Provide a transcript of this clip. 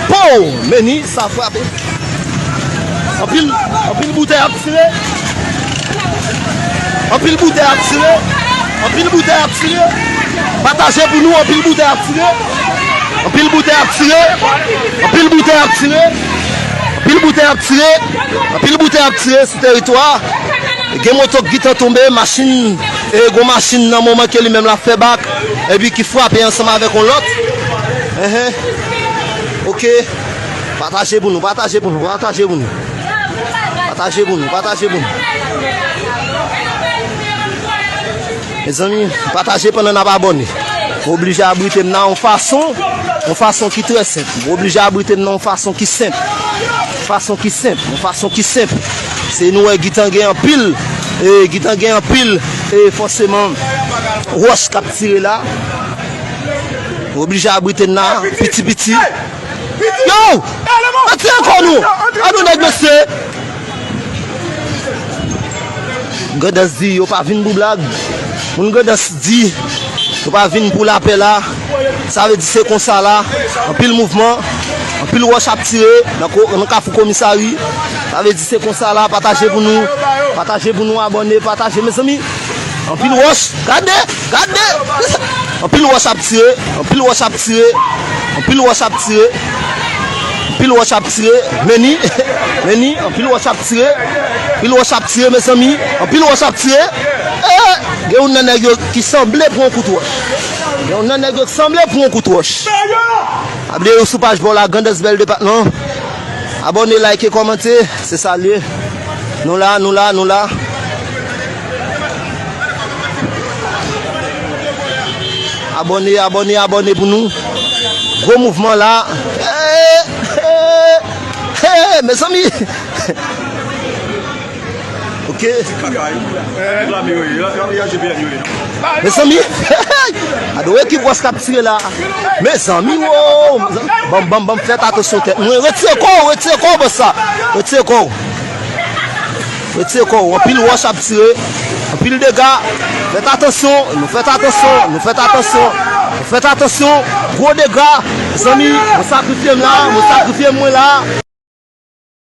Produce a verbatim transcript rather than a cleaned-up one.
Pow! Meni, sa frape. Anpil, anpil boutèy ap tire. Anpil boutèy ap tire. Anpil boutèy ap tire. Pataje pou nou, anpil boutèy ap tire. Anpil boutèy ap tire. Anpil boutèy ap tire. Anpil boutèy ap tire. Anpil boutèy ap tire sou teritwa. Gen moto k gentan tonbe, machin, e gon machin nan moman ke li menm l ap fè bak, epi ki frape ansanm avèk yon lòt. Enhen. Ok. Pataje pou nou, pataje pou nou, pataje pou nou. Pataje pou nou, pataje pou nou. Mezanmi, pataje pandan n ap abòne. Mwen oblije abrite m nan yon fason, yon fason ki trè senp. Mwen oblije abrite m nan yon fason ki senp. Fason ki senp, yon fason ki senp. Se nou wè gentan gen anpil, e, gentan gen anpil, e, fòseman, wòch k ap tire la. Mwen oblije abrite m nan piti piti. Yo! Retire kò nou! An nou nèg mesye! Grandans di yo pa vin pou blag. Moun Grandans di yo pa vin pou lapè la. Sa vle di se konsa la. Anpil mouvman, anpil wòch ap tire nan ko-, nan kafou komisari. Sa vle di se konsa la. Pataje pou nou. Pataje pou nou, abòne, pataje, mezanmi. Anpil wòch. Gade, gade. Anpil wòch ap tire, anpil wòch ap tire, anpil wòch ap tire, anpil wòch ap tire. Meni, meni, anpil wòch ap tire, anpil wòch ap tire, mezanmi, anpil wòch ap tire. Eh, gen youn nan nèg yo ki sanble pran yon kout wòch. Gen youn nan nèg yo ki sanble pran yon kout wòch. Abòne sou paj pa w la, Grandans Bèl Depatman. Abòne, like, kòmante, se sa l ye. Nou la, nou la, nou la. Abòne, abòne, abòne pou nou. Gwo mouvman la. Hey, hey, hey, mezanmi. Ok. Mezanmi. Gade ekip wòch k ap tire la. Mezanmi, wo. Ban m, ban m, ban m, fèt atansyon tèt mwen. Retire kò w, retire kò w, bòs la. Retire kò w. Retire kò w. Anpil wòch ap tire. Anpil dega. Fèt atansyon. Nou fèt atansyon. Nou fèt atansyon. Nou fèt atansyon. Gwo dega. Mezanmi, mwen sakrifye m la. Mwen sakrifye m mwen la.